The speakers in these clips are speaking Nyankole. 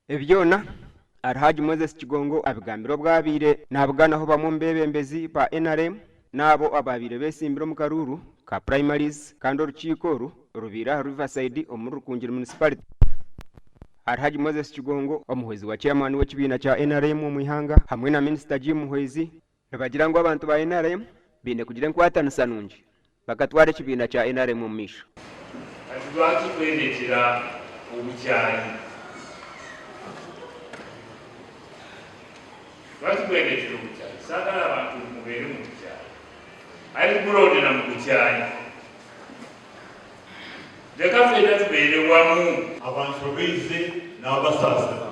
Ebi byona Alhaji Moses Kigongo abigambire obu abaire nabuganaho bamwe omu beebembezi ba nrm n'abo abaabaire beesimbire omu karuuru ka primaries kandi orukiiko oru rubaire aha Riverside omuri Rukungiri Municipality. Alhaji Moses Kigongo, omuhwezi wa chairman w'ekibiina kya nrm omu ihanga hamwe na Minisita Jim Muhwezi nibagira ngu abantu ba nrm baine kugira enkwatanisa nungi bakatwara ekibiina kya nrm omu maisho. Hati lwaki twendetera obukyayi? Lwaki twendetera obukyayi? Saagala abantu mubeere mu bukyayi. Aye tikurondera mu bukyayi. Leka twena tubeere wamu. Abanshobeize naabasaasira.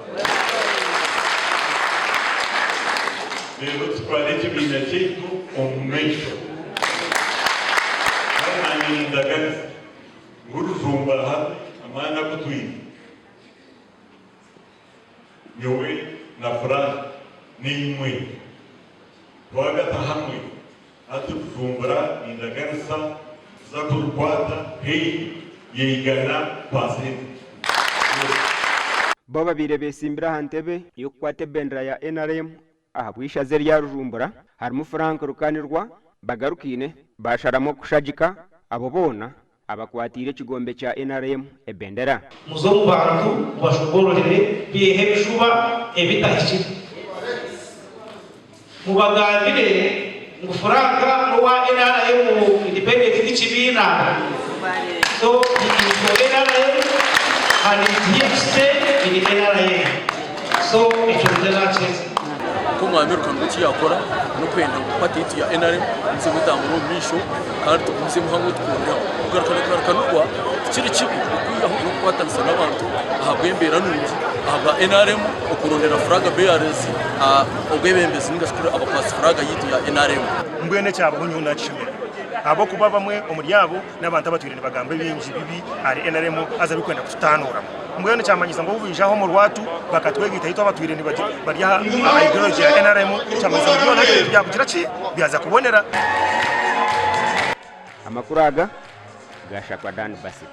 Reero tutware ekibiina kyaitu omu maisho. Kandi naanye nindaganisa ngu Rujumbura hati amaani agu twine, nyowe na Frank naimwe twagata hamwe, Hati Rujumbura nindaganisa nituza kurukwata haihi yeigana paasenti. Bo ababaire besimbire aha ntebe y'okukwata ebendera ya nrm ahabw'eishaza erya Rujumbura harimu Frank Rukanirwa, Bagarukaine basharamu okushagika abo boona abakwatiire ekigombe kya nrm ebendera. Muze omu bantu mubashoboororere biiheho ebishuba ebitahikire. Mubagambire ngu Frank n'owa nrm independent ti kibiina. So he is for nrm and is here to stay in nrm. So ekyo mutazakyeza. Nk'omwami Rukanurwa eki yaakora n'okwenda ngu paati yaitu ya nrm egumize etambure omu maisho kandi tugumizemu hamwe tukurire hamwe. Kugarukana kwa Rukanurwa tikiri kibi okwihaho n'okukwatanisa n'abantu ahabw'embeera nungi ahabwa nrm okurondera furaaga bearers obwebembezi ninga shi abakwatsi furaaga yaitu ya nrm. Mbwenu ekyabaho nyowe nakishemererwa ahabw'okuba abamwe omuri abo n'abantu abatwire nibagamba ebingi bibi ahari nrm haza birikwenda kututanuuramu. Mbwenu kyamanyisa ngu obu baija aha omu rwatu bakatwegaita itwe abatwire bari aha ideology ya nrm kyamanyisa ngu byona ebintu byakugira ki? Byaza kubonera. Amakuru aga gashakwa Dan Basit.